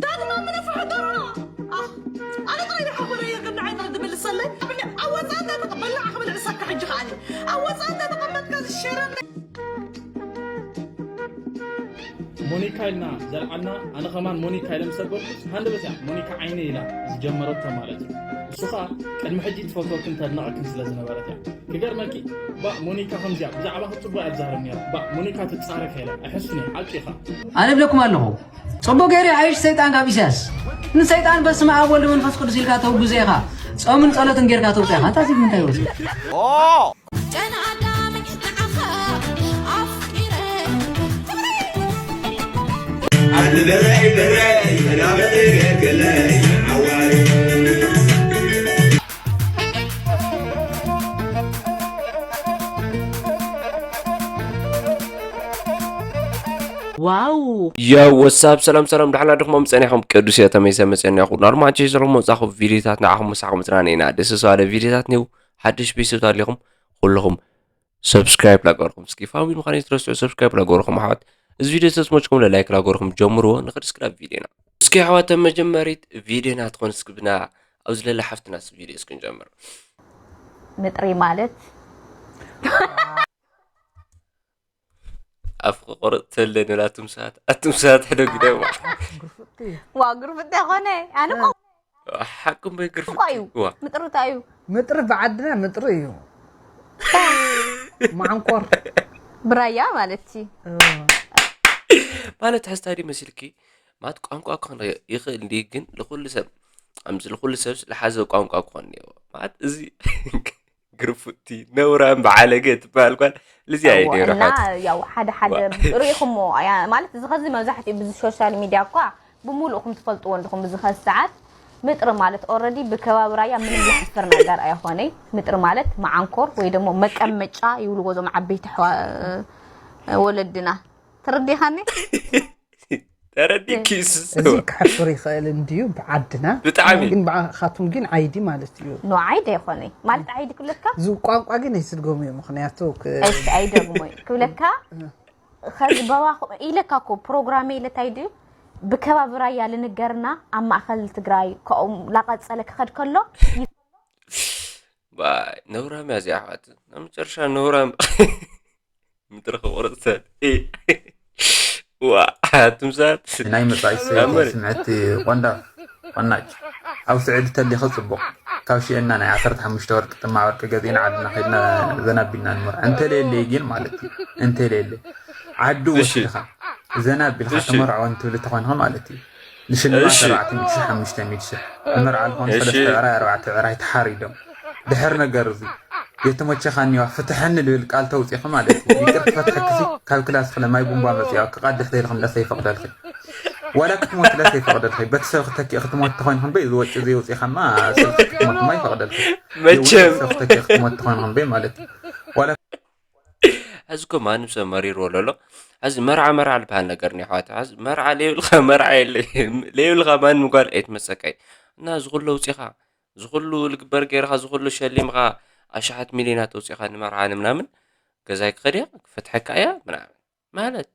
ዳግማ ምንፍሑ ደርሆ። ኣህ፣ ኣነ ጥራይ ድሓ ኮነ እየ ግን ንዓይ ጥራይ ዝምልሰለይ። ኣብ ወፃእ እንዳተቐበልና ኣኽብል ርእሰካ ሕጂ ከዓኒ። ኣብ ወፃእ እንዳተቐመጥካ ዝሸረ ሞኒካ ኢልና ዘልዓልና ኣነ ከማን ሞኒካ ኢለ ምስ ሰበርኩስ ሃንደበት እያ ሞኒካ ዓይነ ኢላ ዝጀመረቶ ማለት እዩ። እሱ ከዓ ቅድሚ ሕጂ ትፈትወክን ተድንቐክን ስለ ዝነበረት እያ። ክገርመኪ ባ ሞኒካ ከምዚኣ ብዛዕባ ክፅቡቅ እያ ትዛረብ ነይራ። ባ ሞኒካ ትፃረፍ ኢላ ኣይሕሱን እየ ሓቂ ኢኻ። ኣነ እብለኩም ኣለኹ ፅቡቅ ገይሩ ይሓይሽ ሰይጣን ካብ ኢሳያስ ንሰይጣን በስመ ኣብ ወልድ መንፈስ ቅዱስ ኢልካ ተውግዞ ኢኻ ፆምን ፀሎትን ጌርካ ተውፅኦ ኢኻ እንታይ ምንታይ ይወፅእ ጨና ኣዳም ንዓኻ ኣፍቂረ ኣንበረይ በረይ መናበሪ ገለይ ዓዋሪ ዋው Yo, what's up? ሰላም ሰላም፣ ደሓና ድኹም ጸኒሕኩም? ቅዱስ እየ ተመይሰ መጸኒኹ። ኖርማል ቼ ዘለኹም መጻኹ ቪዲዮታት ንዓኹም ምሳኹም መጽናኒ ኢና። ደስ ዝባለ ቪዲዮታት ኒው ሓድሽ ቤተሰብ ኣለኹም ኩልኹም ሰብስክራይብ ላገርኩም እስኪ ፋሚሊ ምዃን ይትረስዑ ሰብስክራይብ ላገርኩም ኣሕዋት። እዚ ቪዲዮ ተስሞችኩም ለላይክ ላገርኩም ጀምርዎ። ንኽድ ስክራብ ቪዲዮና እስኪ ኣሕዋት ተመጀመሪት ቪዲዮና ትኾን እስኪ ብና ኣብዚ ለላ ሓፍትና ስ ቪዲዮ እስኪ ንጀምር። ምጥሪ ማለት ኣፍ ክቆርጥ ተለኒ ኣቱም ሰዓት ኣቱም ሰዓት ሕደጉ ደማ ዋ ግርፍጥ ይኾነ ኣነ እኮ ሓቅም በይ ግርፍ እኮ እዩ ዋ ምጥሪ እንታይ እዩ ምጥሪ ብዓድና ምጥሪ እዩ። ማዓንኮር ብራያ ማለት እዩ ማለት ሕስታ ድዩ መሲልኪ ማለት ቋንቋ ክኾን ይኽእል እንዲ ግን ንኩሉ ሰብ ኣምዚ ንኩሉ ሰብ ዝሓዘ ቋንቋ ክኾን እኒዎ ማለት እዚ ግርፉቲ ነውራን ብዓለገ ትበሃል ኳል ልዚኣ እዩ ነይሩ እና ሓወት ያው ሓደ ሓደ ርኢኹሞ እያ ማለት እዚ ከዚ መብዛሕትኡ ብዚ ሶሻል ሚድያ እኳ ብምሉእኹም ትፈልጥዎ እንዲኹም ብዚ ከዚ ሰዓት ምጥሪ ማለት ኦረዲ ብከባቢ ራያ ምንም ዘሕፍር ነገር ኣይኾነይ ምጥሪ ማለት መዓንኮር ወይ ደግሞ መቀመጫ ይብልዎ እዞም ዓበይቲ ኣሕዋ- ወለድና ተረዲኻኒ ተረዲኪስ እዚ ክሕፍር ይኽእል እንድዩ ብዓድና ብጣዕሚ። ግን ብዓኻቱም ግን ዓይዲ ማለት እዩ ኖ ዓይዲ ኣይኮነይ ማለት ዓይዲ ክብለካ እዚ ቋንቋ ግን ኣይስድገሙ እዩ ምክንያቱ ክ- እሺ ኣይደግሞ ክብለካ ኸዚ በባኹም ኢለካ እኮ ፕሮግራም ኢለ እንታይ ድዩ ብከባቢ ራያ ልንገርና ኣብ ማእኸል ትግራይ ከኦም ላቐፀለ ክኸድ ከሎ ባይ ነውራም እያ እዚኣ ኣሕዋት ናብ መጨረሻ ነውራም ምድሪ ክቆርጥ ሰብ ዋ ኣቱም ሰባት ናይ መጻኢ ሰይቲ ስምዕቲ ቆንዳ ቆናጭ ኣብ ስዑዲ ተሊኸ ጽቡቕ ካብ ሽኤና ናይ ዓሰርተ ሓሙሽተ ወርቂ ጥማ ወርቂ ገዚእና ዓድና ከድና ዘና ቢልና ንመርዖ እንተለየለይ ግን ማለት እዩ እንተለየለይ ዓዲ ወሲድኻ ዘና ቢልካ ተመርዖ እንትብል ተኾንኻ ማለት እዩ ንሽልማት ኣርባዕተ ሚእቲ ሺሕ ሓሙሽተ ሚእቲ ሺሕ ንመርዓ ዝኾኑ ሰለስተ ዕራይ ኣርባዕተ ዕራይ ተሓሪዶም ድሕር ነገር እዚ የተመቸኻኒዋ ፍትሐኒ ልብል ቃል ተውፂኺ ማለት እዩ ይቅር ክፈትሐክሲ ካብ ክላስ ክለ ማይ ቡንቧ መፅያ ክቃዲ ክተይልክምለስ ኣይፈቅደልኪ ዋላ ክትሞትለስ ኣይፈቅደልኪ በቲ ሰብ ክተኪ ክትሞት ተኮይንክን በይ ዝወጭ እዚ ውፂኻማ ስልኪ ክትሞት ማ ይፈቅደልኪ መቸም ሰብ ክተኪ ክትሞት ተኮይንክን በይ ማለት እዩ ዋላ ሕዚ እኮ ማንም ሰብ መሪርዎ ለሎ ሕዚ መርዓ መርዓ ዝበሃል ነገር ኒ ኣሕዋት ሕዚ መርዓ ለይብልካ መርዓ የለ ለይብልካ ማንም ጓል ኣይትመፀካ እዩ እና እዚ ኩሉ ኣውፂኻ እዚ ኩሉ ልግበር ገይርካ እዚ ኩሉ ሸሊምካ ኣሽሓት ሚሊዮናት ኣውፂኻ ንመርዓ ንምናምን ገዛይ ክኸድያ ክፈትሐካ እያ ምናምን ማለት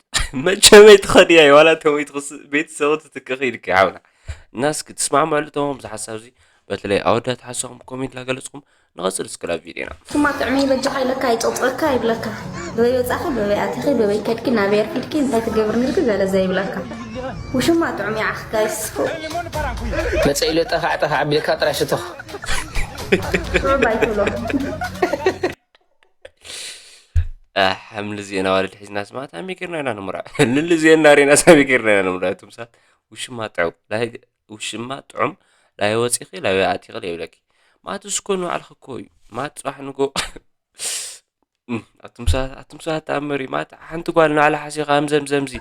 መቸመይ ትኸድያ እዩ ዋላ ተመይ ትኽስእ ቤተሰቡ ትትክኽ ኢልክ ሓውና እና እስኪ ትስማዕማሉ ተሞም ዝሓሳብ እዚ በተለይ ኣወዳት ሓሳኹም ኮሜንት ላገለፅኩም ንቐፅል እስክላ ቪዲዮና ሽማ ጥዕሚ በጃኻ ኢለካ ይፀውፀካ ይብለካ በበይ ወፃኺ በበይ ኣቲኺ በበይ ከድኪ ናበይ ኣርፊድኪ እንታይ ትገብር ነርኪ ገለ ዘይብለካ ውሽማ ጥዑም ይዓኽ ጋይስ መፀ ኢሎ ጠፋዕ ጠፋዕ ኣቢልካ ጥራይ ሽቶኽ ሩብ ኣይትብሎ ሓምሊ ዜና ዋልድ ሒዝና ስማት ኣሚጌርና ኢና ንምራ ልል ዜና ሬና ሳሚጌርና ኢና ንምራ እቱም ሳት ውሽማ ጥዑም ውሽማ ጥዑም ላበይ ወፂኺ ላበይ ኣቲኺ ለይብለኪ ማለት እስኮ ንባዕልኺ እኮ እዩ ማለት ፅባሕ ንጎ ኣቱም ሰባት ኣቱም ሰባት ተኣምር እዩ ማለት ሓንቲ ጓል ንባዕላ ሓሲኻ ከምዘምዘምዚ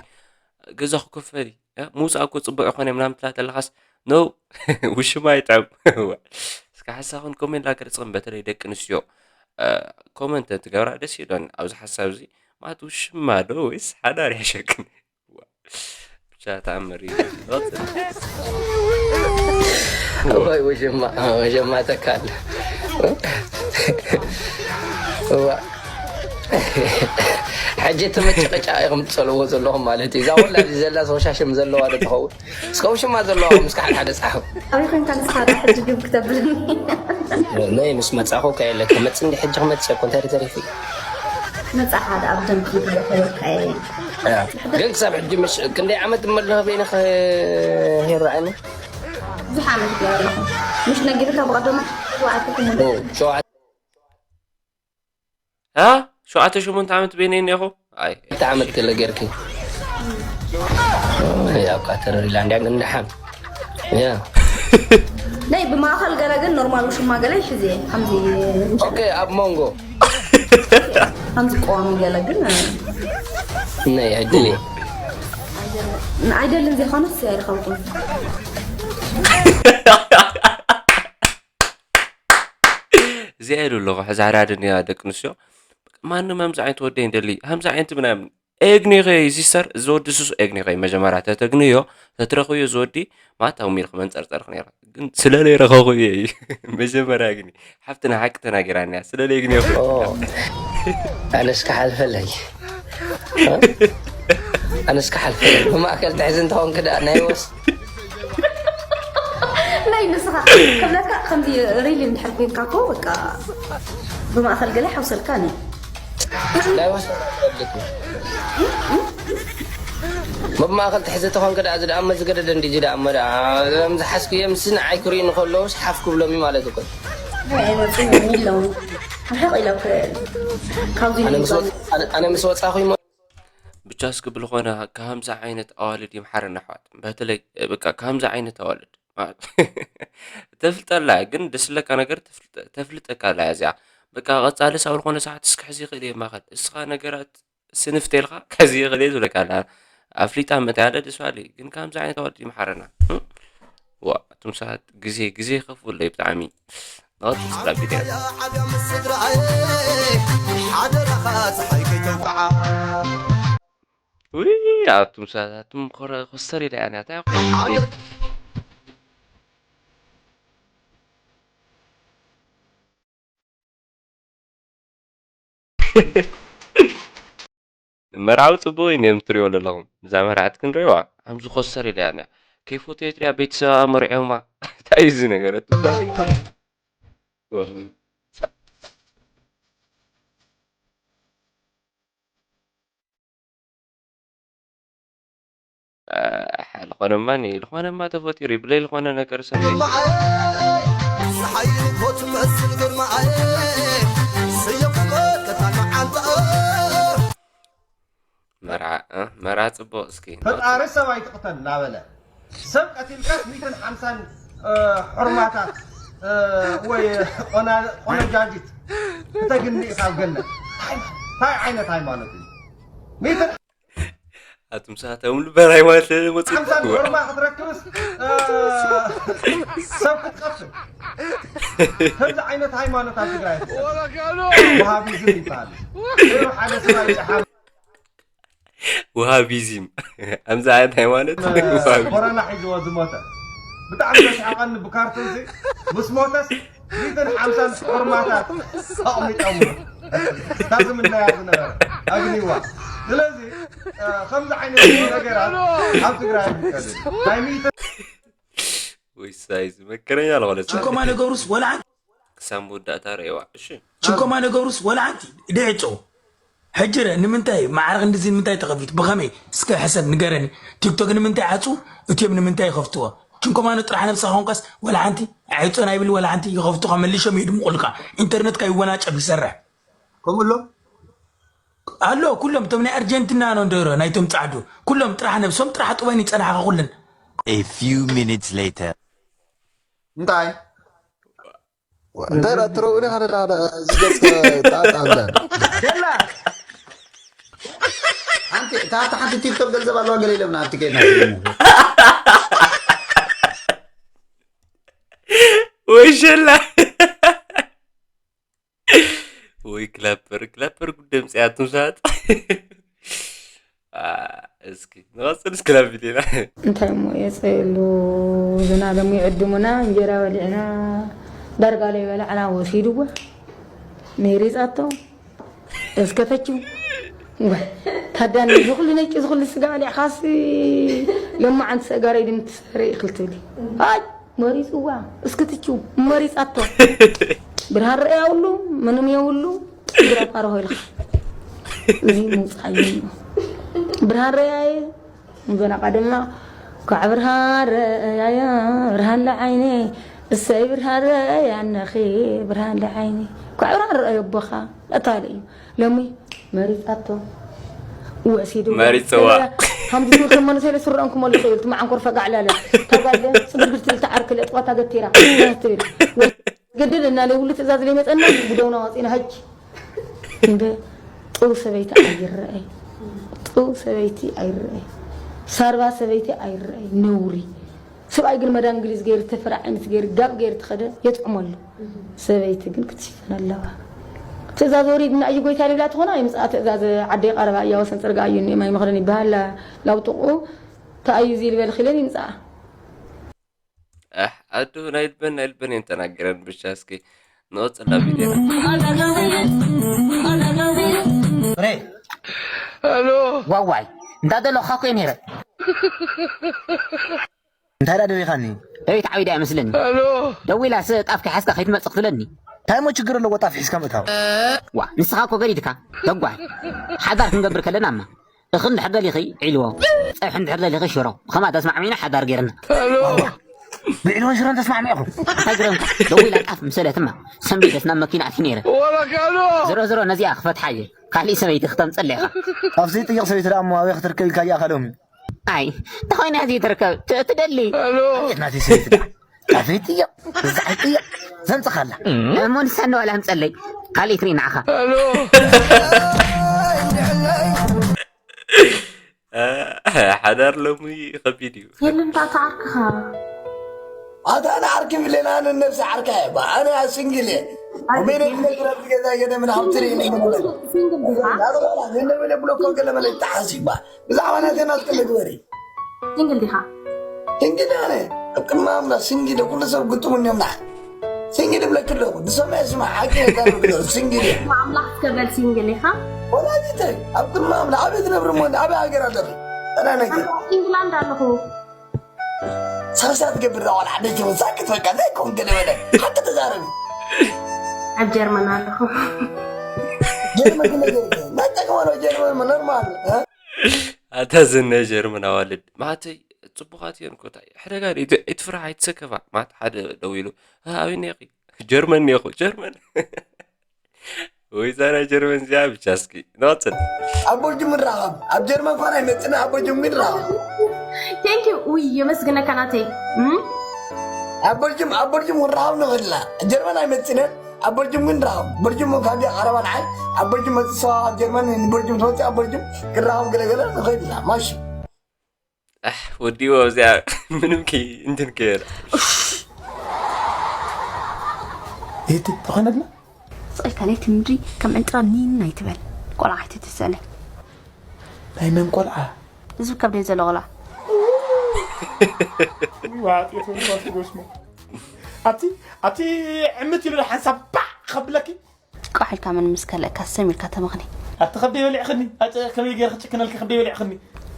ገዛ ክከፈል እዩ ምውፃእ እኮ ፅቡቅ ይኮነ ምናምን ትላ ተለኻስ ነው ውሽማ ይጥዕም እስከ ሓሳኹን ኮሜንት ላገርፅም በተለይ ደቂ ኣንስትዮ ኮመንት ትገብራ ደስ ይብለኒ ኣብዚ ሓሳብ እዚ ማለት ውሽማ ዶ ወይስ ሓዳር ያሸክን ብቻ ተኣምር እዩ ወይ ወጀማ ወጀማ ተካል እዋ ሕጂ እቲ መጨቀጫ ኢኹም ትጸልዎ ዘለኹም ማለት እዩ። እዛ ወላ እዚ ዘላ ሰው ሻሽም ዘለዋ ዶ ትኸውን? እስከ ውሽማ ዘለዋ ምስ ሓደ ሓደ ጻሕፍ። ኣበይ ኮንካ ንስኻ ደኣ ሕጂ ግብ ክተብልኒ? ነይ ምስ መጻኹ ከየለ ክመጽእ እንዲ ሕጂ ክመጽእ እኮ እንታይ ተሪፉ? መጻኻ ደኣ ብደንብ ክንከለከለካ እየ። ያ። ግን ክሳብ ሕጂ ምሽ ክንደይ ዓመት እመለኸ በይነ ክረኣኒ? ብዙሕ ዓመት ገበርኩ። ምሽ ነጊርካ ብቐደማ ሸውዓተ ክሙን። ኦ፣ ሸውዓተ አ? ሸውዓተ ሸሞንተ ዓመት በይነይ እኒአኹ? ኣይ። ክልተ ዓመት ገለ ጌርኪ። ኦ፣ ያው ካተረሪላ እንዲያ ግን ደሓን። ያ። ናይ ብማእኸል ገለ ግን ኖርማል ውሽማ ገለ ይሕዝ እየ። ከምዚ ኦኬ፣ ኣብ መንጎ። ከምዚ ቀዋሚ ገለ ግን ናይ ዕድል እየ። ኣይደልን ዘይኮነስ ኣይረኸብኩን። እዚኣ ኢሉ ኣለኹ ሕዚ ሓዳድን እያ ደቂ ኣንስትዮ። ማንም ከምዚ ዓይነት ወዲ ኣይንደሊ። ከምዚ ዓይነት ምናምን ኤግኒኸ ሲስተር እዚ ወዲ ሱስ ኤግኒኸ መጀመርያ ተተግንዮ ተትረኽብዮ እዚ ወዲ ማለት ኣብ ሚልክ መንፀርፀርክ ነይራ ግን ስለ ለይረኸኹ እየ እዩ መጀመርያ ግን ሓፍትና ሓቂ ተናጊራንያ ስለ ለይግኒኹ ኣነስ ክሓልፈለይ ኣነስ ክሓልፈለይ ብማእከል ትሕዚ እንተኾንክ ደኣ ናይ ወስ ናይ ንስኻ ክብለካ ከምዚ ሪሊ እንድሕር ኮይንካ እኮ በቃ ብማእኸል ገለ ሓውሰልካ ኒ ናይ ወስ መብማእኸል ትሕዚ ተኾንክ ደኣ እዚ ደኣ መዝገደደ እንዲ እዚ ደኣ መ ደኣ ዝሓስክዮ ምስ ንዓይ ክርእዩኒ ከለውስ ሓፍ ክብሎም እዩ ማለት እኮ ኣይመፅኡ የለውን ርሕቕ ኢለ ካብዚ ኣነ ምስ ወፃኹ ብቻ እስኪ ብልኾነ ከምዚ ዓይነት ኣዋልድ ይምሓረና ኣሕዋት በተለይ በቃ ከምዚ ዓይነት ኣዋልድ ተፍልጠላ ግን ደስለካ ነገር ተፍልጠካ ኣላ እዚኣ በቃ ቀፃሊ ሳብ ዝኾነ ሰዓት እስክሕዚ ይኽእል እየ ማኸል እስኻ ነገራት ስንፍ ተልካ ከዚ ይኽእል እየ ዝብለካ ኣላ ኣፍሊጣ መታያለ ደስ ባሊ ግን ከምዚ ዓይነት ኣዋልድ ይምሓረና ዋ እቱም ሰባት ግዜ ግዜ ይኸፍሉ ብጣዕሚ ናወት ስላ ቢልያ ዓብያ ምስ ስድራኣየ ሓደራኻ ፀሓይ ከይተውቅዓ ውይ ኣቱም ሰባት ኣቱም ኮስተር ኢለ ኣነ እንታይ መርዓዊ ፅቡቅ እዩ ነም ትሪኦ ዘለኹም እዛ መርዓት ክንሪዋ ኣምዚ ኮስተር ኢለ ኣነ ከይፎቶ የትሪያ ቤተሰብ ኣመሪዖማ እንታይ እዚ ነገር ዝኾነማ ዝኾነማ ተፈጢሩ ብለይ ዝኾነ ነገር ሰብ ሰሓይ ርግሆ ትመስል ግርማኣየ ስየኩሞ ቀታና ዓንታኣ መርዓ መርዓ ፅቡቅ እስኪ ፈጣሪ ሰብ ኣይትቕተል እናበለ ሰብ ቀቲልካስ ሚትን ሓምሳን ሕርማታት ወይ ቆነጃጅት ክተግኒ ካብ ገነት እንታይ ዓይነት ሃይማኖት እዩ ሚትን ኣቱም ሰዓት እውን ልበል ሃይማኖት ለለ መፅእ ሓምሳን ሕርማ ክትረክብስ ሰብ ክትቀትል ከምዚ ዓይነት ሃይማኖት ኣብ ትግራይ ወሃቢዝም ይበሃል ሓደ ሰብ ኣይፀሓም ውሃቢዝም ኣምዚ ዓይነት ሃይማኖት ኮረና ሒዝዎ ዝሞተ ብጣዕሚ ዘስሓቀኒ ብካርቱን ሲ ምስ ሞተስ ሚትን ሓምሳን ሕርማታት ኣቕሚጦም ታዝምናያ ዝነበረ ኣግኒዋ ስለዚ ከምዚ ዓይነት ነገራት ኣብ ትግራይ ይፍቀድ ናይ ሚትን ወይ ሳይዝ መከረኛ ለኾነ ጭንቆማ ነገሩስ ወላ ሓንቲ ክሳብ መወዳእታ ረእዋ እሺ ጭንቆማ ነገሩስ ወላ ሓንቲ ድዕጾ ሕጅረ ንምንታይ ማዕረ ክንድዚ ንምንታይ ተኸፊት ብኸመይ እስከ ሕሰብ ንገረኒ ቲክቶክ ንምንታይ ዓፁ እትዮም ንምንታይ ይኸፍትዎ ጭንቆማኖ ጥራሕ ነብሳ ኾንካስ ወላ ሓንቲ ኣይጾን ኣይብል ወላ ሓንቲ ይኸፍቱኻ መሊሾም ይድምቑልካ ኢንተርነትካ ይወናጨፍ ይሰርሕ ከምኡ ኣሎ ኣሎ ኩሎም እቶም ናይ ኣርጀንቲና ነው እንደሮ ናይቶም ጻዕዱ ኩሎም ጥራሕ ነብሶም ጥራሕ ጥወን ይጸናሕኻ ኩለን A few minutes later. እንታይ እንታይ ደኣ ትረውኒ ሓደ ሓደ ዝገጽ ጣጣ ኣላ ሸላ ሓንቲ እታ ሓንቲ ቲክቶክ ገንዘብ ኣለዋ ገለ ኢለምና ኣብቲ ከይድና ወይ ሸላ ወይ ክላፐር ክላፐር ጉደም ጽያቱም ሰዓት እስኪ ንቐፅል እስኪ ናብ ቪድዮና እንታይ እሞ የፀየሉ ዝናደሞ ይዕድሙና እንጀራ በሊዕና ዳርጋ ለይበላዕና ወሲድዋ ነይሪፃቶ እስከተችው እዋ፣ ታዳኒ፣ እዚ ኩሉ ነጭ፣ እዚ ኩሉ ስጋ በሊዕኻሲ፣ ለማዓንቲ ሰእጋረይ ድም ትሰሪ ኢኽል ትብሊ። ኣይ፣ መሪፅዋ፣ እስኪ ትችው፣ መሪፃቶ። ብርሃን ርአ የብሉ፣ ምንም የብሉ፣ ግራ ፓርሆ ኢልካ። እዚ ምውፃእ እዩ። ብርሃን ርአ እየ፣ ንበናቃ ድማ፣ "ኳዕ ብርሃን ረኣያ፣ ብርሃን ለዓይነይ፣ እሰይ ብርሃን ረኣያ፣ ኣነኺ ብርሃን ለዓይነይ፣ ኳዕ ብርሃን ረኣዮ ኣቦኻ" እታለ እዩ። ሎሚ መሪጻቶ። ወሲዱ መሪጽዋ። ከምዚ ትብል ከም መንእሰይ ኢለ ስረኦም ክመልሶ እዩ። እቲ መዓንኮር ፈጋዕ ላለ። እታ ጓል ስግድግድ ትብል፣ እታ ዓርኪ ለጥዋታ ገቲራ ትብል። ገድል እና ለይ ሁሉ ትእዛዝ ለይ መጸና፣ ብደውና ወጺና ሕጂ። እንደ ጥሩ ሰበይቲ ኣይረኣይ። ጥሩ ሰበይቲ ኣይረኣይ። ሳርባ ሰበይቲ ኣይረኣይ። ነውሪ። ሰብኣይ ግን መዳ እንግሊዝ ገይሩ፣ ተፈራ ዓይነት ገይሩ፣ ጋብ ገይሩ ትኸደ፣ የጥዕመሉ። ሰበይቲ ግን ክትሽፈን ኣለዋ። ትእዛዝ ወሪድና እዩ ጎይታ ልብላ ትኾና፣ ይምፅኣ ትእዛዝ ዓደይ ቀረባ እያ፣ ወሰን ፅርጋ እዩ፣ እኒኦ ማይ መኽደን ይበሃል፣ ላውጥቑ፣ ተኣዩ እዚ ልበል ኺለን ይምፅኣ። ኣሕ ኣዱ ናይ ልበን ናይ ልበን እየን ተናገረን። ብቻ እስኪ ንቐፅል ናብ ቪድዮና። ፍሬ ሄሎ ዋዋይ እንዳ ደለኻ ኮ ነይረ እንታይ ዳ ደሊኻኒ ደቤት ዓብይ ዳ ይመስለኒ ሄሎ ደዊላ ስ ጣፍ ከሓዝካ ከይትመፅእ ክትብለኒ እንታይ ሞ ችግር ኣለዎ ጣፍ ሒዝካ ምእታው ዋ ንስኻ እኮ ገዲድካ ተጓ ሓዳር ክንገብር ከለና እማ እኽሊ እንድሕር ደሊኺ ዒልዎ፣ ፀብሒ እንድሕር ደሊኺ ሽሮ፣ ብኸምኣ ተስማዕሚዕና ሓዳር ገይርና። ብዒልዎን ሽሮን ተስማዕሚዕኹም። እንታይ ግረምካ፣ ደዊላ ጣፍ ምሰለትማ፣ ሰንቢደስ ናብ መኪና ኣትዩ ነይረ። ዝሮ ዝሮ ነዚኣ ክፈትሓ እየ፣ ካሊእ ሰበይቲ ክተምፀለይ ኢኻ። ጣፍ ዘይጥይቕ ሰበይቲ ደኣ እሞ ኣበይ ክትርከብ ኢልካ እያ ካልኦም እዩ። ኣይ፣ እንተኾይና እዚ ትርከብ፣ ት- ትደሊ። ኣቤት ናተይ ሰበይቲ ደኣ። ጣፍ ዘይጥይቕ፣ ብዛዕ ኣይጥይቕ፣ ዘምፅኻላ። እሞ ንሳኒ ዋላ ኣምፀለይ፣ ካሊእ ትርኢ ንዓኻ። ሓዳር ሎሚ ከቢድ እዩ። የለን ዳኣ ተዓርክኻ። ኣታ ኣነ ዓርኪ ብሌን ኣነ ነብሲ ዓርካ እየ ባ ኣነ ሲንግል እየ። ኣበይ ነግረብ ገዛ ገደ ምን ሃብትሪ ሲንግል ዲኻ? ገለ ብሎ እኮ ገለ መለ ተሓሲባ ብዛዕባ ናተና እስከ ንግበሪ። ሲንግል ዲኻ? ሲንግል ኣነ ኣብ ቅድሚ ኣምላኽ ሲንግል ኩሉ ሰብ ግጥሙኒ እዮም ንዓይ። ሲንግል እብለኪ ኣለኹ ዝሰምዐ ይስማዕ ሓቂ የዛርብ ኣሎ ሲንግል እየ። ኣምላኽ እስከ በል ሲንግል ኢኻ? ወላዲተይ ኣብ ቅድሚ ኣምላኽ ኣበይ ትነብሪ እሞ ኣበይ ሃገር ኣለኺ? ጠና ነገር። ኢንግላንድ ኣለኹ። ሳሳ ትገብር ዳ ቆልዓ ደይ ትብል ሳክት በቃ ዘይኮን ገለ በለ ሓቂ ተዛረቢ። ኣብ ጀርመን ኣለኹ። ጀርመን ክነገር ናይ ጠቅመ ነው ጀርመን ኖርማል። ኣታ ዝነ ጀርመን ኣዋልድ ማዕተይ ፅቡቓት እየን እኮ እንታይ ሕደጋ ድዩ? ኣይትፍርሓ ኣይትሰከፋ ማለት ሓደ ደው ኢሉ "እ፣ ኣበይ እኒኺ ጀርመን እኒኹ ጀርመን ወይ እዛ ናይ ጀርመን እዚኣ ብቻ እስኪ ንቐፅል ኣብ ቦልጅም ንራኸብ ኣብ ጀርመን እኳ ናይ መፅና ኣብ ቦልጅም ግን ንራኸብ ቴንክ ዩ ውይ የመስግነካ ናተይ እም? ኣብ ቦልጅም ኣብ ቦልጅም ክንራኸብ ንኽእልና ጀርመን ኣይመፅነን ኣብ በልጅም ግን ንራኸብ በልጅም ካብዚኣ ቀረባ ንዓይ ኣብ በልጅም መፅእ ሰባ ኣብ ጀርመን ንበልጅም ተወፂ ኣብ በልጅም ክንራኸብ ገለገለ ንኽእል ኢና ማሽ ኣሕ ወዲዎ ኣብዚኣ ምንም ከይ እንትን ከየለ ይህቲ ተኾነትና ስቕ ኢልካ ነቲ ምድሪ ከም ዕንጥራ ኒን ኣይትበል። ቆልዓ ኣይትትሰነ። ናይ መን ቆልዓ? እዚ ከብደይ ዘሎ ቆልዓ። ዋጥየት መንኳስ ትጎስሞ ኣብቲ ኣብቲ ዕምት ኢሉ ሓንሳብ ባዕ ከብለኪ ቋሕ ኢልካ መን ምስ ከልእካ ሰሚርካ ተመኽኒ። ኣቲ ከብደይ በሊዕኽኒ ኣፀ ከመይ ገይረ ክጭክነልኪ ከብደይ በሊዕኽኒ።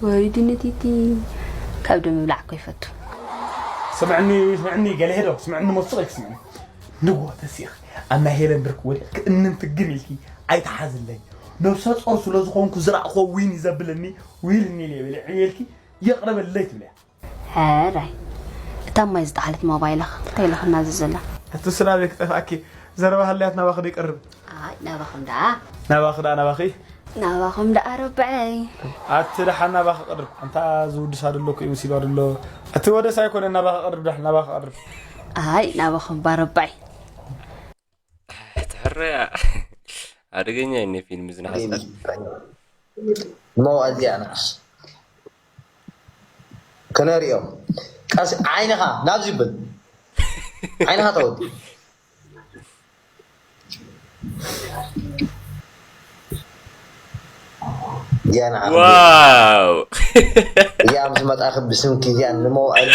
ወይ ድንቲቲ ከብዲ ምብላዕ እኮ ይፈቱ። ስምዕኒ ስምዕኒ ገለ ሄዶ ስምዕኒ ሞስቕ ኢልኪ ስምዕኒ። ንግሆ ተሲእኺ ኣብ ናይ ሄለን ብርክ ወዲቕኪ እንን ፍግም ኢልኪ ኣይትሓዝለይ። ነብሰ ጾር ስለ ዝኾንኩ ዝረኣኽዎ ዊን እዩ ዘብለኒ ዊልኒ ኢለ በለ ዕብየልኪ የቕርበለይ ትብለያ። ሕራይ እታ ማይ ዝጠሓለት ሞባይልኽ እንታይ ኢልኻ እናዘዘላ? ሕትስ ናበይ ክጠፍኣኪ ዘረባ ሃልያት ናባኺ ዶ ይቀርብ? ኣይ ናባኹም ደኣ። ናባኺ ደኣ ናባኺ? ናባኹም ደኣ ረብዐይ። ኣቲ ደሓን ናባኺ ቀርብ ኣንታ ዝውድሳ ደሎ እኮ እዩ መሲልዋ ደሎ እቲ ወደስ ኣይኮነን ናባኺ ቀርብ ደሓን ናባኺ ቀርብ። ኣይ ናባኹም እባ ረብዐይ። ትሕረያ ሓደገኛ እኔ ፊልም ዝናሓስታት ሞ እዚኣ ንዓስ ክነሪኦ ቀስ ዓይንኻ ናብዚ ብል ዓይንኻ ተወዲ እዚኣ ንዓኻ ዋው እዚኣ ምስ መጣኺ ብስምኪ እዚኣ ንመውዓል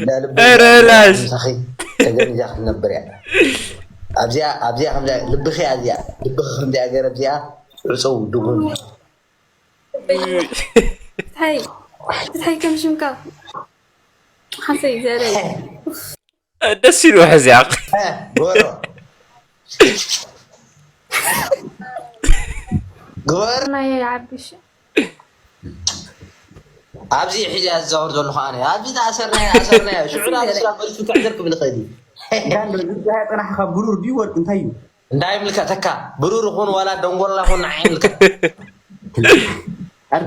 እንዳ ልቢ ኧረ ላሽ ምሳኺ ተገኒዛ ክትነብር እያ ኣብዚኣ ኣብዚኣ ከምዚኣ ልብኺ እያ እዚኣ ልብኺ ከምዚኣ ገይረ ኣብዚኣ ዕፀው ድጉም እንታይ እንታይ ከም ሽምካ ሓሰይ ዘረ ደስ ኢሉ ሕዚያ ጎሮ ጎር ናይ ዓብሽ ኣብዚ ሕዚ ዝዛወር ዘለኹ ኣነ ኣብዚ ተኣሰርናዮ ኣሰርናዮ ሽዑ ናብ ስራ በልሱ ክሕደር ክብል ይኽእል እዩ። ጋንዶ ዝፀሃ ጥራሕ ካብ ብሩር ድዩ ወርቂ እንታይ እዩ? እንታይ ይምልከተካ? ብሩር ይኹን ዋላ ደንጎላ ይኹን ንዓይ ይምልከት።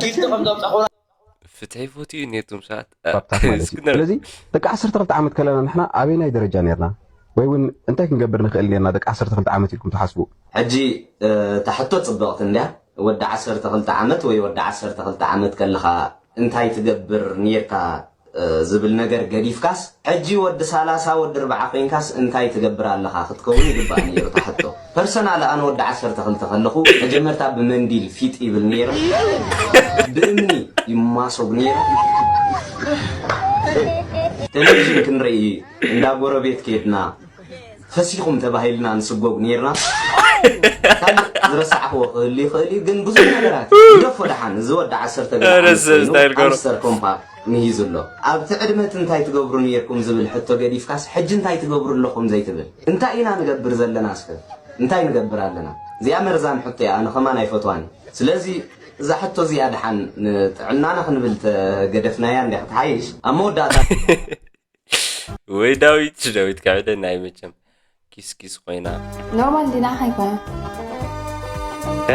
ጊፍቲ ከም ዘምፃኹ ፍትሒ ፎትዩ ነቱም ሰዓት ባብታት ማለት እዩ። ስለዚ ደቂ ዓሰርተ ክልተ ዓመት ከለና ንሕና ኣበይናይ ደረጃ ነርና? ወይ እውን እንታይ ክንገብር ንኽእል ነርና ደቂ ዓሰርተ ክልተ ዓመት ኢልኩም ትሓስቡ? ሕጂ እታ ሕቶ ፅብቕቲ እንድያ። ወዲ ዓሰርተ ክልተ ዓመት ወይ ወዲ ዓሰርተ ክልተ ዓመት ከለኻ እንታይ ትገብር ነርካ ዝብል ነገር ገዲፍካስ ሕጂ ወዲ ሰላሳ ወዲ ኣርብዓ ኮይንካስ እንታይ ትገብር ኣለኻ ክትከውን ይግባእ ነይሩ እታ ሕቶ። ፐርሰናል ኣነ ወዲ ዓሰርተ ክልተ ከለኹ መጀመርታ ብመንዲል ፊጥ ይብል ነይረ። ብእምኒ ይማሶግ ነይረ። ቴሌቪዥን ክንርኢ እንዳ ጎረቤት ከድና ፈሲኹም ተባሂልና ንስጎግ ነይርና። ካልእ ዝረሳዕኽዎ ክህሉ ይኽእል እዩ፣ ግን ብዙሕ ነገራት ግደፎ ደሓን። እዚ ወዲ ዓሰርተ ገለ ዓመት ኮይኑ ኣምስተር ኮምፓክት ምሂዙ ኣሎ። ኣብቲ ዕድመ እቲ እንታይ ትገብሩ ነይርኩም ዝብል ሕቶ ገዲፍካስ ሕጂ እንታይ ትገብሩ ኣለኹም ዘይትብል? እንታይ ኢና ንገብር ዘለና እስከ? እንታይ ንገብር ኣለና? እዚኣ መርዛም ሕቶ እያ፣ ኣነ ከማን ኣይፈትዋን። ስለዚ እዛ ሕቶ እዚኣ ደሓን ንጥዕናና ክንብል ተገደፍናያ እንዲያ ክትሓይሽ። ኣብ መወዳእታ ወይ ዳዊት ዳዊት ከዕደ ናይ መቸም ኪስ ኪስ ኮይና ኖርማል ዲና ኣይኮነ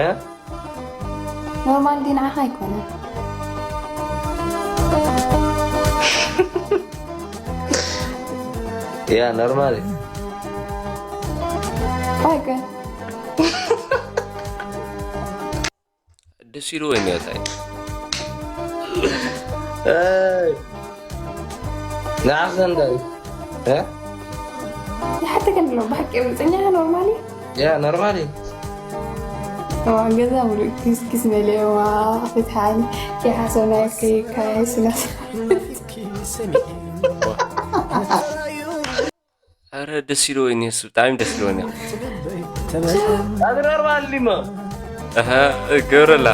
እ ኖርማል ዲና ኣይኮነ ያ ኖርማል እዩ። ባይገ ደስ ኢሉ ወይ ኔታ ንዓኸ እንታይ ይሓተከ ኣሎ ብሓቂ ርግፀኛ ኖርማሊ ያ ኖርማሊ ገዛ ሙሉእ ኪስኪስ መሊእዋ ፍትሓን ከይሓሰብናዮ ከይካየስና ኣረ ደስ ኢልዎ እዩ ኔሱ ብጣዕሚ ደስ ኢልዎ ኔ ኣዝረርባ ኣሊሞ ኣሀ ግብረላ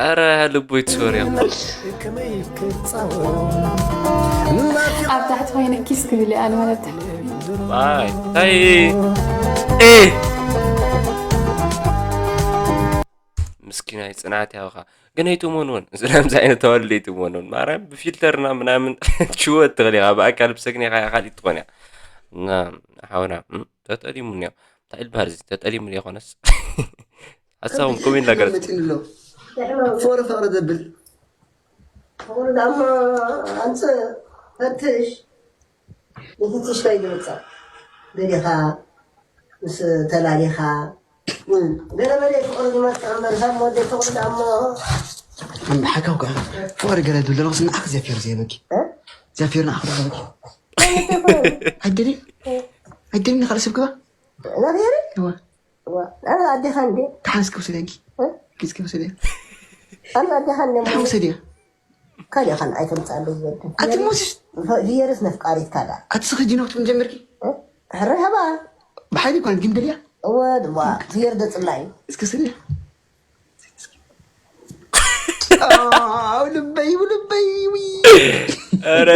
ኣረ ልቦይ ትሶርዮ ኣብ ታሕቲ ኮይነ ኪስ ክብል እየ ኣነ ማለት ኣይ ታይ ምስኪናይ ፅናት ያውኻ ግን ኣይትሞንዎን ስለምዚ ዓይነት ተዋልዶ ኣይትሞንዎን ማርያም ብፊልተርና ምናምን ሽወት ትኽእል ኢኻ ብኣካል ብሰግኒ ኢኻ ካልእ ትኾን እያ እና ሓውና ተጠሊሙ እኒኦ እንታይ ልበሃል እዚ ተጠሊሙ እኒኦ ኮነስ ሓሳቦም ኮሜንት ላገለጽ ፎረ ፈረ ዘብል ፍቕሪ ዳሞ ኣምፅእ ፈትሽ ንፍትሽ ከይዱ ምፃእ ገዲኻ ምስ ተላሊኻ ገለ መለ ፍቕሪ ዝመፅእ እምበር ሳብ ወደይ ፍቕሪ ዳሞ ሓካው ከዓ ፍቕሪ ገለ ዝብል ዘለኹ ንዓኽ ዘፊር ዘየበኪ ዘፊር ንዓኽ ዘበኪ ኣይደሊ ኣይደሊ ንኻልእ ሰብ ግባ ናብሄሪ እዋ ኣነ ኣዴኻ እንዴ ተሓንስ ክውሰደኪ ግዝ ክውሰደ ኣነ ኣዴኻ እንዴ ተሓውሰድያ ካልእ ኻን ኣይተምፃሉ ዝበልኩ ኣቲ ሞሲስ ፍየርስ ነፍቃሪት ካዳ ኣቲ ስኽጂ ነው ትብል ጀመርኪ ሕረ ሃባ ብሓይሊ ኮነት ግን ደልያ እወ ድማ ፍየር ደፅላ እዩ እስከ ስለ ኣው ልበይ ውልበይ ዊ ኧረ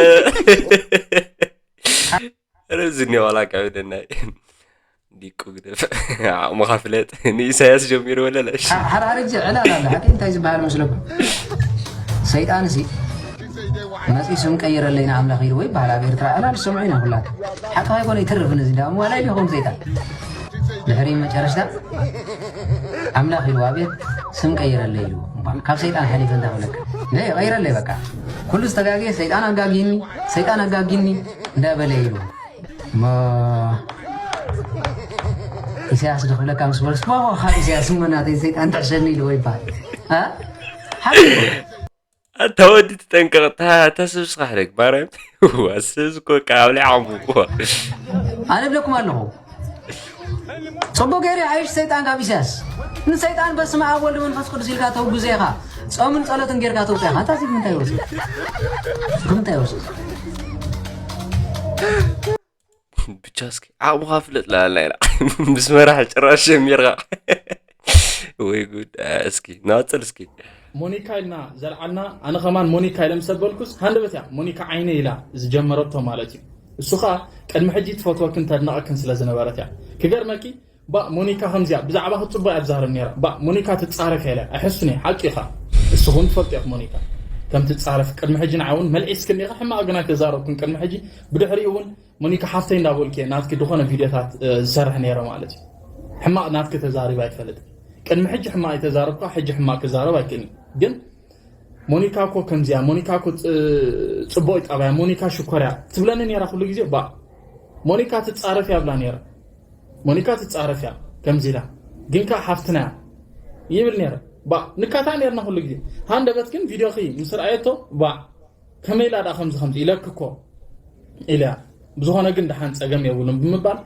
ኧረ እዚ እኒኦ ዋላ ካብ ደናይ ዲቁ ግደፍ ዓቕምኻ ፍለጥ ንኢሳያስ ጀሚሩ ወለለሽ ሓርሓርጂ ዕላል ኣለ ሓቂ እንታይ ዝበሃል መስለኩም ሰይጣን ሲ መፂ ስም ቀይረለይ ንኣምላኽ ኢሉ ወይ በሃል ኣብ ኤርትራ ዕላል ዝሰምዑ ኢና ኩላት ሓቂ ኣይኮነ ይትርፍ ነዚ ዳ እሞ ዋላ ኢልኹም ሰይጣን ድሕሪ መጨረሽታ ኣምላኽ ኢሉ ኣቤት ስም ቀይረለይ ኢሉ ካብ ሰይጣን ሓሊፈ እንታይ ክብለካ ቀይረለይ በቃ ኩሉ ዝተጋግየ ሰይጣን ኣጋጊኒ ሰይጣን ኣጋጊኒ እንዳበለ ኢሉ እሞ ኢሳያስ ዶ ክብለካ ምስ በልስ ዋዋ ካብ ኢሳያስ እሞ ናተይ ሰይጣን ትሕሸኒ ኢልዎ ይበሃል ሓቂ ኣታ ወዲ ትጠንቀቕ እታ እታ ስብስኻ ሕደግ ማርያም ዋ ስብስ እኮ ካብ ሊዓሙ እኮ ኣነ እብለኩም ኣለኹ ፅቡቅ ገይሩ ይሓይሽ ሰይጣን ካብ ኢሳያስ ንሰይጣን በስመ ኣብ ወልድ መንፈስ ቅዱስ ኢልካ ተውግዘ ኢኻ ፆምን ፀሎትን ጌርካ ተውፅያ ኢኻ እንታይ ብምንታይ ወፂ ብምንታይ ወፂ ብቻ እስኪ ዓቕምኻ ፍለጥ ላላ ኢና ምስ መራሕ ጭራሽ ጀሚርካ ወይ ጉድ። እስኪ ንቐጽል እስኪ። ሞኒካ ኢልና ዘልዓልና፣ ኣነ ከማን ሞኒካ ኢለ ምስ ኣበልኩስ ሃንደበት እያ ሞኒካ ዓይነ ኢላ ዝጀመረቶ ማለት እዩ። እሱ ኸዓ ቅድሚ ሕጂ ትፈትወክን ተድንቐክን ስለ ዝነበረት እያ። ክገርመኪ፣ ባ ሞኒካ ከምዚያ ብዛዕባ ክጽቡቕ እያ ትዛረብ ነይራ። ባ ሞኒካ ትጻረፍ እያ ኢለ ኣይሕሱን እየ። ሓቂ ኢኻ። እስኹም ትፈልጡ ኢኹም ሞኒካ ከም ትጻረፍ። ቅድሚ ሕጂ ንዓ እውን መልዒስክን ኢኻ፣ ሕማቕ ግን ኣይተዛረብኩን ቅድሚ ሕጂ። ብድሕሪኡ እውን ሞኒካ ሓፍተይ እንዳበልኩ እየ ናትኪ ዝኾነ ቪድዮታት ዝሰርሕ ነይረ ማለት እዩ። ሕማቕ ናትኪ ተዛሪባ ኣይትፈልጥ። ቅድሚ ሕጂ ሕማቕ ኣይተዛረብካ፣ ሕጂ ሕማቕ ክዛረብ ኣይክእልን። ግን ሞኒካ እኮ ከምዚያ፣ ሞኒካ እኮ ጽቡቕ ጠባያ፣ ሞኒካ ሽኮርያ ትብለኒ ነይራ ኩሉ ግዜ። ባ ሞኒካ ትጻረፍ እያ ብላ ነይራ። ሞኒካ ትጻረፍ እያ ከምዚ ኢላ፣ ግን ከኣ ሓፍትና እያ ይብል ነይረ። ባ ንካታ ነርና ኩሉ ግዜ። ሃንደበት ግን ቪድዮኺ ምስ ረኣየቶ፣ ባ ከመይ ኢላ ደኣ ከምዚ ከምዚ ኢለኪ እኮ ኢለ። ብዝኾነ ግን ደሓን ጸገም የብሉን ብምባል፣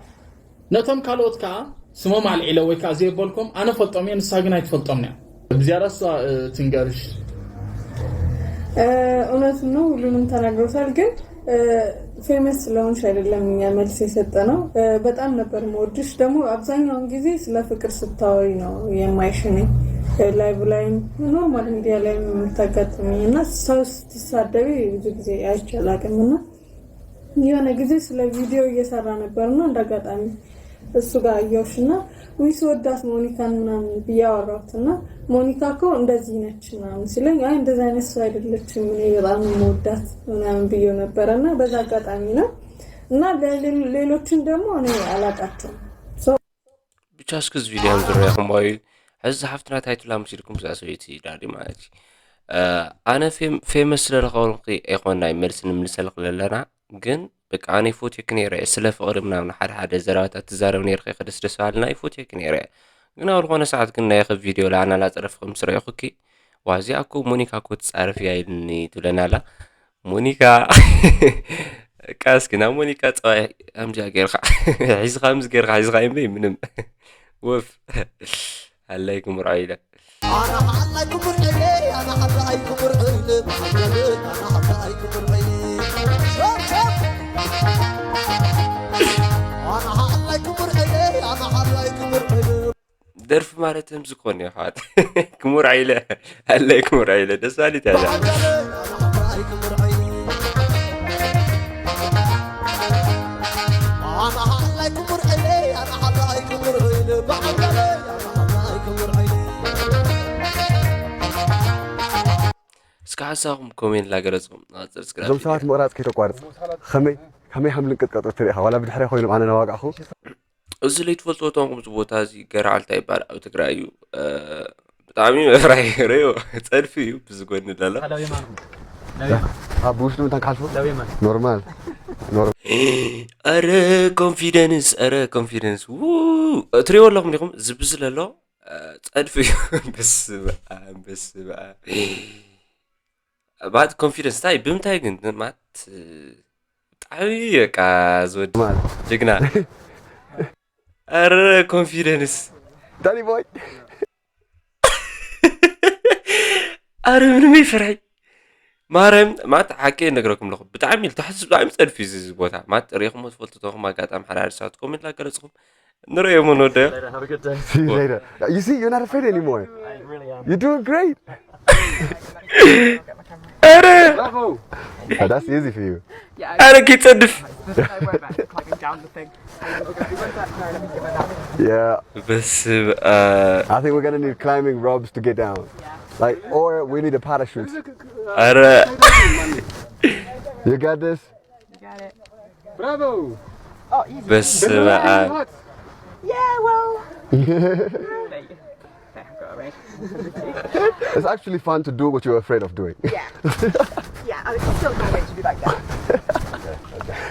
ነቶም ካልኦት ከኣ ስሞም ኣልዒለ ወይ ከኣ ዘየበልኮም ኣነ ፈልጦም እየ፣ ንሳ ግን ኣይትፈልጦም እያ። ብዝያዳ እሷ ትንገርሽ። እውነቱን ነው፣ ሁሉንም ተናግሮታል። ግን ፌመስ ስለሆንሽ አይደለም እኛ መልስ የሰጠነው። በጣም ነበር የምወድሽ። ደግሞ አብዛኛውን ጊዜ ስለ ፍቅር ስታወሪ ነው የማይሽ። እኔ ላይቭ ላይም ኖርማል ሚዲያ ላይም የምታጋጥሚ እና ሰው ስትሳደቢ ብዙ ጊዜ አይቼ አላውቅም እና የሆነ ጊዜ ስለ ቪዲዮ እየሰራ ነበር እና እንደ አጋጣሚ እሱ ጋር አየሁሽ እና ውይ ስወዳት ሞኒካን ምናምን ብዬ አወራሁት እና ሞኒካ እኮ እንደዚህ ነች ምናምን ሲለኝ አይ እንደዚህ አይነት ሰው አይደለችም እኔ በጣም የምወዳት ምናምን ብዬው ነበረ እና በዛ አጋጣሚ ነው እና ሌሎችን ደግሞ እኔ አላውቃቸውም። ብቻ እስኪ እዚ ቪድዮ ዝረኹም ወይ ሕዚ ሓፍትና ታይትላ ምስ ኢልኩም እዛ ሰበይቲ ዳዲ ማለት እዩ። ኣነ ፌመስ ስለለኸውንኪ ኣይኮን ናይ መልሲ ንምልሰልክ ዘለና ግን በቃ ኣነ ይፎትየኪ ነይረ እየ። ስለ ፍቕሪ ምናምን ሓደ ሓደ ዘረባታት ትዛረብ ነይርኪ ከደስደስ በሃልና ይፎትየኪ ነይረ እየ። ግን ኣብ ዝኾነ ሰዓት ግን ናይ ኸብ ቪድዮ ለኣና ላፀረፍኺ ምስ ረእኹኪ ዋዚኣ እኮ ሞኒካ እኮ ትፃረፍ እያ ኢልኒ ትብለና ኣላ። ሞኒካ እቃ እስኪ ናብ ሞኒካ ፀባይ ከምዚኣ ገይርካ ሒዝካ ምስ ገይርካ ሒዝካ እምበይ ምንም ወፍ ኣላይ ክምርዖ ኢለ ኣነ ሓላይ ክምርዕለ ኣነ ሓላይ ክምርዕለ ኣነ ሓላይ ክምርዕለ ኣነ ሓላይ ክምርዕለ ኣነ ሓላይ ክምርዕለ ደርፊ ማለት ከምዚ ኮነ ይሓት ክሙር ዓይለ ኣለይ ክሙር ዓይለ ደስ ባሊት ያለ እስከ ሓሳኹም ኮሜንት ላገለጽኩም እዞም ሰባት ምቕራፅ ከይተቋርፅ ከመይ ከመይ ከም ልንቅጥቀጡ ትሪኢኻ ዋላ ብድሕሪያ ኮይኖም ኣነ ናዋጋዕኹ እዚ ለይትፈልጥዎ ተንኩም እዚ ቦታ እዚ ገራዓልታ ይባል ኣብ ትግራይ እዩ። ብጣዕሚ መፍራሒ ርዮ ፀድፊ እዩ ብዝጎኒ ለለ ኣብ ውሽጡ ምንታን ክሓልፎ ኖርማል ኣረ ኮንፊደንስ ኣረ ኮንፊደንስ እትሪእዎ ኣለኹም ዲኹም ዝብዝለ ኣሎ ፀድፊ እዩ በስመ ኣብ በስመ ኣብ ማለት ኮንፊደንስ ታይ ብምንታይ ግን ማለት ብጣዕሚ በቃ ዝወድ ጅግና ኣረ ኮንፊደንስ ዳኒ ቦይ ኣረ ምንም ይፍርሐይ ማርያም ማለት ሓቂ ነግረኩም ኣለኹ ብጣዕሚ ተሕስ ብጣዕሚ ፀድፊ እዚ ቦታ ማለት ሪኢኹም ትፈልጡ ተኹም ኣጋጣሚ ሓደ ሓደ ሰባት ኮሜንት ላገለፅኹም ንርእዮ ሞ ንወደዮ You see, you're not afraid anymore. You're doing great. ኧረ Oh, that's easy for you. ኧረ ኪጸድፍ Yeah, በስመ I think we're gonna need climbing ropes to get down. Like, or we need a parachute. ኧረ You got this? You got it. Bravo! Oh, easy. በስመ ኣብ What? Yeah, well. It's actually fun to do what you're afraid of doing. Yeah. Yeah, I still can't wait to be back there.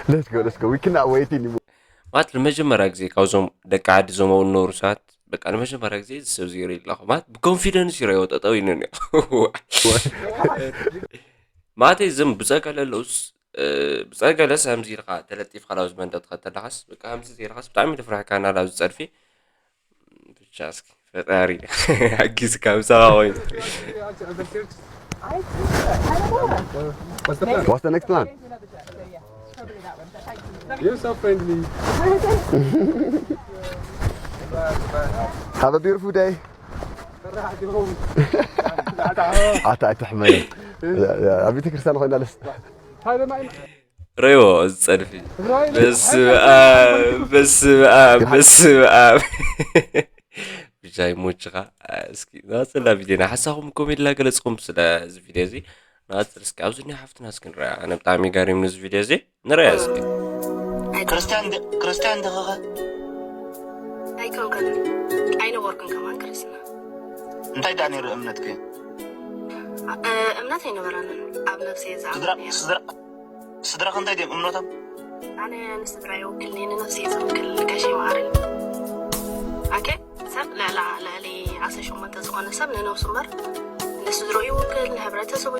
Let's go, let's go. We cannot wait anymore. ማለት ንመጀመርያ ግዜ ካብዞም ደቂ ዓዲ ዞም ዝነበሩ ሰባት በቃ ንመጀመርያ ግዜ እዚ ሰብ ዝገይሩ ኣለኹ ማለት ብኮንፊደንስ ይረዮ ጠጠው ኢሉ ማለት እዞም ብፀገለ ኣለውስ ብፀገለስ ከምዚ ኢልካ ተለጢፍካ ናብ ዝመንደ ትኸተለኻስ በቃ ከምዚ ዘይልካስ ብጣዕሚ ትፍራሕካ ናብ ዝፀድፊ ብቻ እስኪ ፈጣሪ ሓጊዝካ ምሳኻ ኮይኑ What's the next plan? You're so friendly. Have a beautiful day. ኣታ ኣይትሕመዮም። ኣብ ቤተ ክርስቲያን ኮይና ለስ ረይዎ እዚ ጸድፊ። በስመ ኣብ፣ በስመ ኣብ፣ በስመ ኣብ። ብቻ ይሞችኻ። እስኪ ናጽላ ቪድዮና ሓሳኹም ኮሜንት ላገለጽኩም ስለ እዚ ቪድዮ እዚ ናጽል እስኪ ኣብዚ ናይ ሓፍትና እስኪ ንረያ። ኣነ ብጣዕሚ ገሪምኒ እዚ ቪድዮ እዚ። ንረያ እስኪ። ክርስቲያን ድ- ክርስቲያን ድኸኸ ኣይኮንከን ኣይነበርኩን ከማን ክርስትና እንታይ ዳ ነይሩ እምነትኪ? እምነት ኣይነበረንን ኣብ ነብሰ ስድራ ዝኣምን ስድራ ስድራኽ እንታይ ድዮም እምነቶም? ኣነ ንስድራ ይውክልኒ ንነብሰ ዝውክል ጋሽ ይመሃር ኣኬ ሰብ ልዕላ ልዕሊ ዓሰርተ ሸሞንተ ዝኾነ ሰብ ንነብሱ እምበር ንስድሮ ይውክል ንሕብረተሰቡ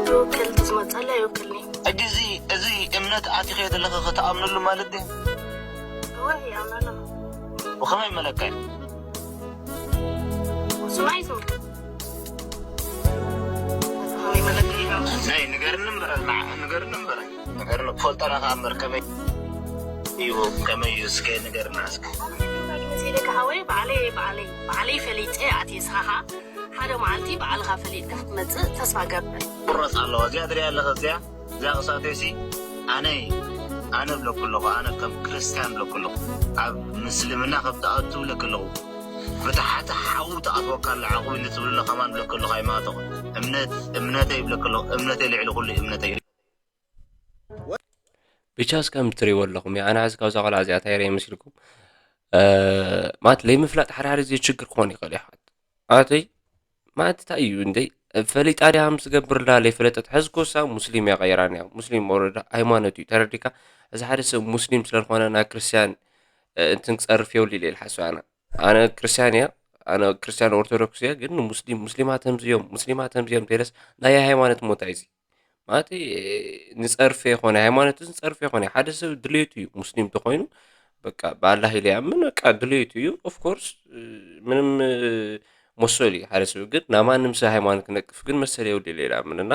ይውክል ትዝመፀላ ይውክልኒ ሕጂ እዚ እዚ እምነት ኣቲኸዮ ዘለኸ ከተኣምንሉ ማለት ድዩ? ወይ ኣምናለሁ ብኸመይ መለካ እዩ? እሱማ እዩ ዝውክል ከመይ መለክዒ ናይ ንገርኒ እምበር ንዓ ንገርኒ እምበር ንገርኒ ክፈልጠና ከኣ እምበር ከመይ እዩ ከመይ እዩ እስከ ንገርና እስከ መሲልካ ሓወይ ባዕለይ ባዕለይ ባዕለይ ፈሊጠ ኣትየ ስኻኻ ሓደ መዓልቲ ባዕልኻ ፈሊጥካ ክትመፅእ ተስፋ ገብር ቁረፅ ኣለዋ እዚኣ ትሪኣ ኣለኸ እዚኣ እዛ ክሳተይሲ ኣነ ኣነ ብለኩ ኣለኹ ኣነ ከም ክርስትያን ብለኩ ኣለኹ ኣብ ምስልምና ከም ትኣቱ ብለክ ኣለኹ ብታሕቲ ሓዊ ትኣትወካ ኣላ ዓቑቢ ንትብልና ከማን ብለክ ኣለኹ ኣይማተኹ እምነት እምነተይ ብለክ ኣለኹ እምነተይ ልዕሊ ኩሉ እምነተይ ብቻ እስከም ትሪእዎ ኣለኹም ኣነ ሕዚ ካብዛ ቆልዓ እዚኣ እንታይ ርየ መሲልኩም ማለት ለይምፍላጥ ሓደ ሓደ ዜ ችግር ክኾን ይኽእል ይሓት ኣተይ ማለት እንታይ እዩ እንደ ፈሊጣ ድያ ምስ ዝገብርላ ለይፈለጠት ሕዚ ኮሳ ሙስሊም እያ ቀይራን እያ ሙስሊም ወረዳ ሃይማኖት እዩ ተረዲካ እዚ ሓደ ሰብ ሙስሊም ስለዝኾነ ናብ ክርስትያን እንትን ክፀርፍ የብሉ ኢለ ሓስብ ኣነ ኣነ ክርስትያን እያ ኣነ ክርስትያን ኦርቶዶክስ እያ ግን ሙስሊም ሙስሊማት ከምዚ እዮም ሙስሊማት ከምዚ እዮም ተይለስ ናይ ሃይማኖት ሞታ እዚ ማለት ንፀርፌ ይኾነ ሃይማኖት ንፀርፌ ይኾነ ሓደ ሰብ ድሌቱ እዩ ሙስሊም ተኾይኑ በቃ ብኣላህ ኢለ ይኣምን በቃ ድሌቱ እዩ ኦፍኮርስ ምንም መሰል እዩ ሓደ ሰብ ግን ናብ ማንም ሰብ ሃይማኖት ክነቅፍ ግን መሰል የብሉ ኢለ ይኣምን እና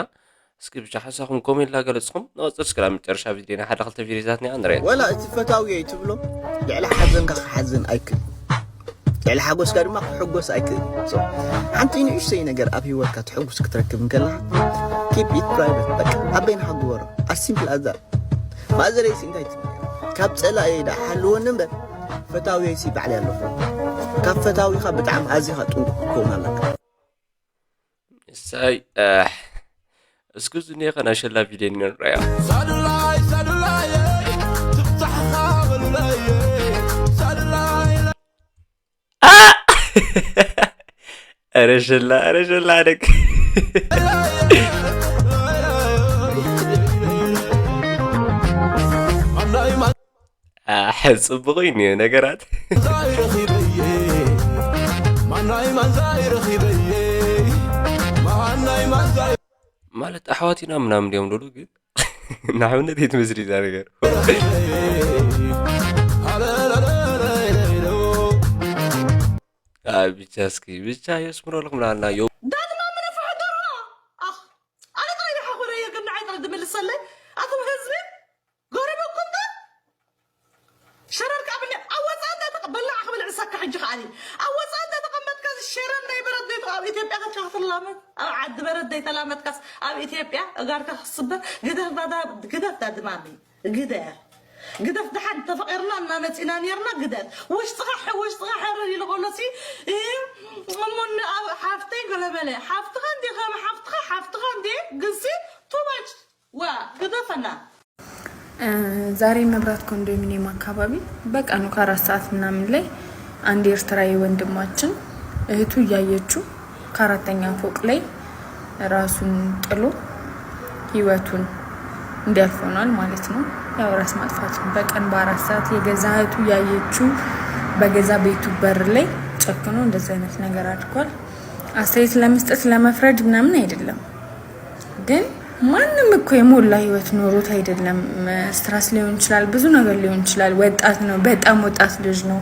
እስኪ ብቻ ሓሳኹም ኮሜንት ላገለጽኹም ንቐጽል እስኪ ናብ መጨረሻ ቪድዮና ሓደ ክልተ ቪድዮታት ኒኣ ንረአ ወላ እቲ ፈታዊ እየ ትብሎ ልዕሊ ሓዘንካ ክሓዝን ኣይክእል ልዕሊ ሓጎስካ ድማ ክሕጎስ ኣይክእል ሓንቲ ንእሽተይ ነገር ኣብ ህይወትካ ትሕጉስ ክትረክብ እንከለካ keep it private በቃ ኣብ በይንካ ግበሮ as simple as that ማእዘረይሲ እንታይ ትብል ካብ ፀላእየ ዳ ሓልወኒ እምበር ፈታዊየይሲ ባዕለይ ኣለኹ ካብ ፈታዊኻ ብጣዕሚ ኣዚኻ ጥንቁቕ ክትከውን ኣለካ እሰይ እስኪ ዝኒሀ ከናሸላ ቪድዮ ንረያ ሳዱላይ ሳዱላይ ትብታሕኻ በሉለይ ሳዱላይ ኧረ ሸላ ኧረ ሸላ ደግ ኣሕ ጽቡቕ እዩ እኒኦ ነገራት ማለት ኣሕዋት ኢና ምናምን ድዮም ዶሉ ግን ንኣብነት እየ ትመስል እዛ ነገር ብቻ እስኪ ብቻ የስምረልኩም ላልናዮ ዳግማ ምንፋሕ ደርባ ኣነ ጥራይ ድሓ ኮነ እየ ግን ንዓይ ጥራይ ዝምልሰለይ ኣቶም ህዝቢ ጎረበኩም ዶ ሸረር ካብ ለ ኣብ ወፃእ እንዳተቐ በላዕ ክብል ዕሰካ ሕጂ ከዓኒ ኣብ ወፃእ እንዳተቐመጥካ እዚ ሸረር ናይ በረድ ዘይተቐ ኣብ ኢትዮጵያ ከድካ ክትላመድ ኣብ ዓዲ በረድ ዘይተላመድካስ ኣብ ኢትዮጵያ እጋርካ ክስበር ግደፍ ባዳ ግደፍ ዳድማሚ ግደፍ ግደፍ ደሓን ተፈቒርና እና መፂና ነርና ግደፍ ውሽጥኻ ውሽጥኻ ሕርር ኢሉ ከሎ ሲ እሞ ኣብ ሓፍተይ ገለበለ ሓፍትኻ እንዲ ከም ሓፍትኻ ሓፍትኻ እንዲ ግንሲ ቱማች ዋ ግደፈና ዛሬ መብራት ኮንዶሚኒየም አካባቢ በቀኑ ከአራት ሰዓት ምናምን ላይ አንድ ኤርትራዊ ወንድማችን እህቱ እያየችው ከአራተኛ ፎቅ ላይ ራሱን ጥሎ ህይወቱን እንዲያልፍ ሆኗል ማለት ነው። ያው ራስ ማጥፋት ነው። በቀን በአራት ሰዓት የገዛ እህቱ እያየችው በገዛ ቤቱ በር ላይ ጨክኖ እንደዚህ አይነት ነገር አድርጓል። አስተያየት ለመስጠት ለመፍረድ ምናምን አይደለም። ግን ማንም እኮ የሞላ ህይወት ኖሮት አይደለም። ስትረስ ሊሆን ይችላል፣ ብዙ ነገር ሊሆን ይችላል። ወጣት ነው፣ በጣም ወጣት ልጅ ነው።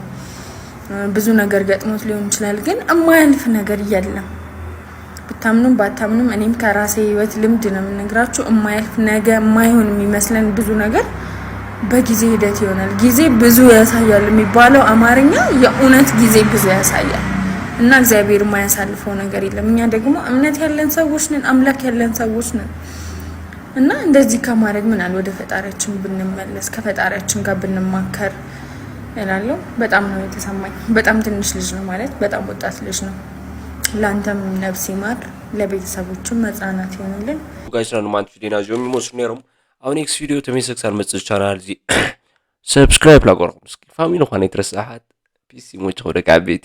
ብዙ ነገር ገጥሞት ሊሆን ይችላል። ግን እማያልፍ ነገር የለም። ብታምኑም ባታምኑም እኔም ከራሴ ህይወት ልምድ ነው የምነግራችሁ። እማያልፍ ነገ የማይሆን የሚመስለን ብዙ ነገር በጊዜ ሂደት ይሆናል። ጊዜ ብዙ ያሳያል የሚባለው አማርኛ የእውነት ጊዜ ብዙ ያሳያል። እና እግዚአብሔር የማያሳልፈው ነገር የለም። እኛ ደግሞ እምነት ያለን ሰዎች ነን፣ አምላክ ያለን ሰዎች ነን። እና እንደዚህ ከማድረግ ምን አለ ወደ ፈጣሪያችን ብንመለስ፣ ከፈጣሪያችን ጋር ብንማከር እላለሁ። በጣም ነው የተሰማኝ። በጣም ትንሽ ልጅ ነው ማለት፣ በጣም ወጣት ልጅ ነው። ለአንተም ነፍስ ይማር፣ ለቤተሰቦችም መጽናናት ይሆንልን። ጋይስ ና ንማንት ቪዲዮና እዚኦም ይመስሉ ነይሮም። ኣብ ኔክስት ቪዲዮ ተመልሰ ክሳብ መፅእ ቻናል እዚ ሰብስክራይብ ላቆርኩም እስኪ ፋሚሊ ኳነ ይትረስሓት ፒስ ይሞች ወደ ካቤቲ